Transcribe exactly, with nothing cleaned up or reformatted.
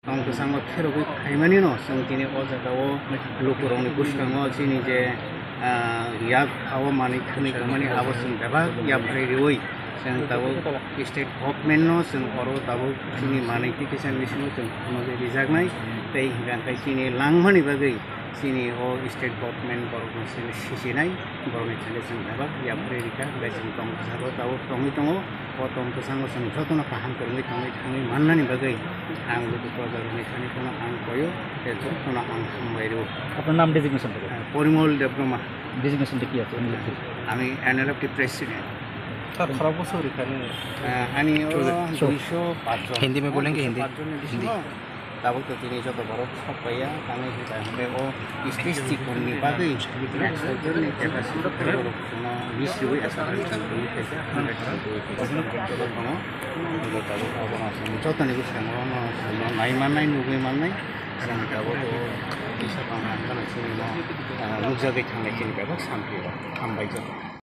Tong kwchango pherogwi phaimanino chwng tini o jagao lukurokni bwskango chini je, ah, yak phao manwi khwnwi tongmani abo chwng bebak yapharwi rwui chwng tabuk state government no chwng oro tabuk chini manwi tei kisa bisingo chwng phunugwi rijaknai tei hwnkha khe chini langmani bagwi chini o state government borokno chini sichinai, borokni thani chwng bebak yapharwi rikha, hwnkhe chwng tong kwchango tabuk tongwi tongo. O tong kwchango chwng jotono kaham kwrwngwi tongwi thangwi mannani bagwi ang luku projarokni thani phano ang koyo tei jotono ang hambai rwo. আপনার নাম ডেজিগনেশন থেকে? Ah, Porimol Debbarma. ডেজিগনেশনটা কি আছে? এনএলএফটি। আমি NLFT president. Sir, সারা বছর এখানে Ah, ani o চলো, চলো। Duiso pach jon. Hindi mein bolenge, hindi? Duiso pach jon ni bisingo. Hindi. Tabuk to tini joto borok sok paiya, tangwi hwnkha hwnkhe o state chikonni bagwi ekso jonni capacity borok chwngno miss rwui asa bai chwng tongwi khaisa hundred twenty eight tongo. Hwnkhe tabuk abono chwng jotoni bwskango no chwngno nai mannai, nugwi mannai, chwng tabuk o kisa tongma hwnkheno chini no, ah, nukjagwi thangnai chini bebak sampli rok. Hambai joto.